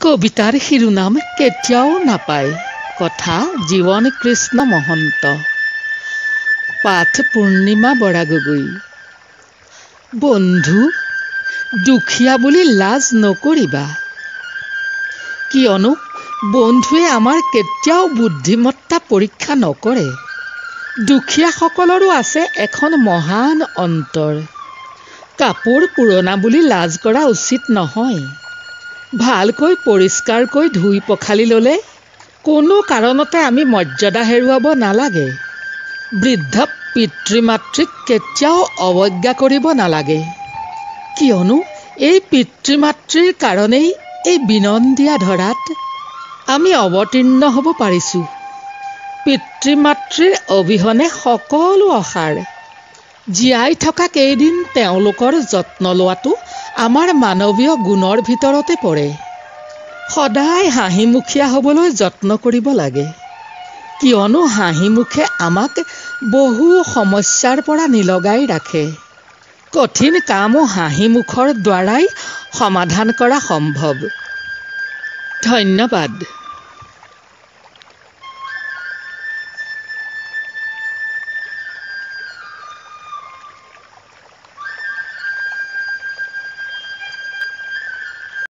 কবিতাৰ শিৰোনাম কেতিয়াও নাপায়। কথা জীৱন কৃষ্ণ মহন্ত। পাঠ পূৰ্ণিমা বৰা গগৈ। বন্ধু, দুখীয়া বুলি লাজ নকৰিবা, কিয়নো বন্ধুৱে আমাৰ কেতিয়াও বুদ্ধিমত্তা পৰীক্ষা নকৰে। দুখীয়াসকলৰো আছে এখন মহান অন্তৰ। কাপোৰ পুৰণা বুলি লাজ কৰা উচিত নহয়। ভালকৈ পৰিষ্কাৰকৈ ধুই পখালি ল'লে কোনো কাৰণতে আমি মৰ্যাদা হেৰুৱাব নালাগে। বৃদ্ধ পিতৃ মাতৃক কেতিয়াও অৱজ্ঞা কৰিব নালাগে, কিয়নো এই পিতৃ মাতৃৰ কাৰণেই এই বিনন্দীয়া ধৰাত আমি অৱতীৰ্ণ হ'ব পাৰিছোঁ। পিতৃ মাতৃৰ অবিহনে সকলো অসাৰ। জীয়াই থকা কেইদিন তেওঁলোকৰ যত্ন লোৱাটো আমাৰ মানৱীয় গুণৰ ভিতৰতে পৰে। সদায় হাঁহিমুখীয়া হ'বলৈ যত্ন কৰিব লাগে, কিয়নো হাঁহিমুখে আমাক বহু সমস্যাৰ পৰা নিলগাই ৰাখে। কঠিন কামো হাঁহিমুখৰ দ্বাৰাই সমাধান কৰা সম্ভৱ। ধন্যবাদ।